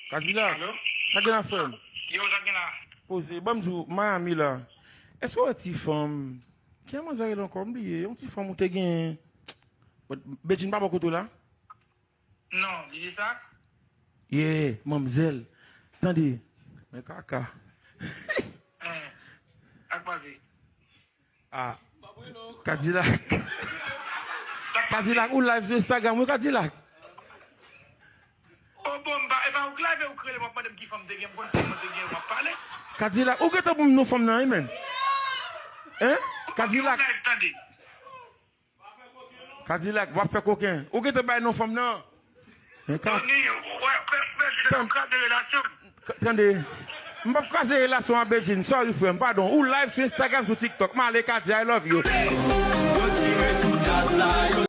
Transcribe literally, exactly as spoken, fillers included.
Kadilak, Alo? Sa gen la, frè m? Yo, sa gen la? Poze, ban m di w, Miami la. Èske w wè ti fanm? Ki manzè rele ankò? M bliye. Yon ti fanm ou te gen. Bedjine pa bò kote w la? Non, li di sa? Yeah, manmzèl. Tande. Men kaka. Eh, ak pase. Ah. Kadilak. Kadilak, ou live sou Instagram, wi, Kadilak. Oh, bon, m pa, e pa ou k live ou k rele m ap mande m ki fanm te gen, m konn fanm mwen te gen, m ap pale. Kadilak, ou gentan ban m non fanm nan, wi, menn. Hein? Kadilak. Live, tande. Kadilak, w ap fè koken. Ou gentan bay non fanm nan. Men ka- Tony, wè, wè, wè, se nan kraze relasyon. K- Tande. M p ap kraze relasyon an, Bedjine. Sorry, frè m. Padon. Ou live sou Instagram, sou TikTok. M ale, Kadi, I love you. Yo tire sou djaz la, yo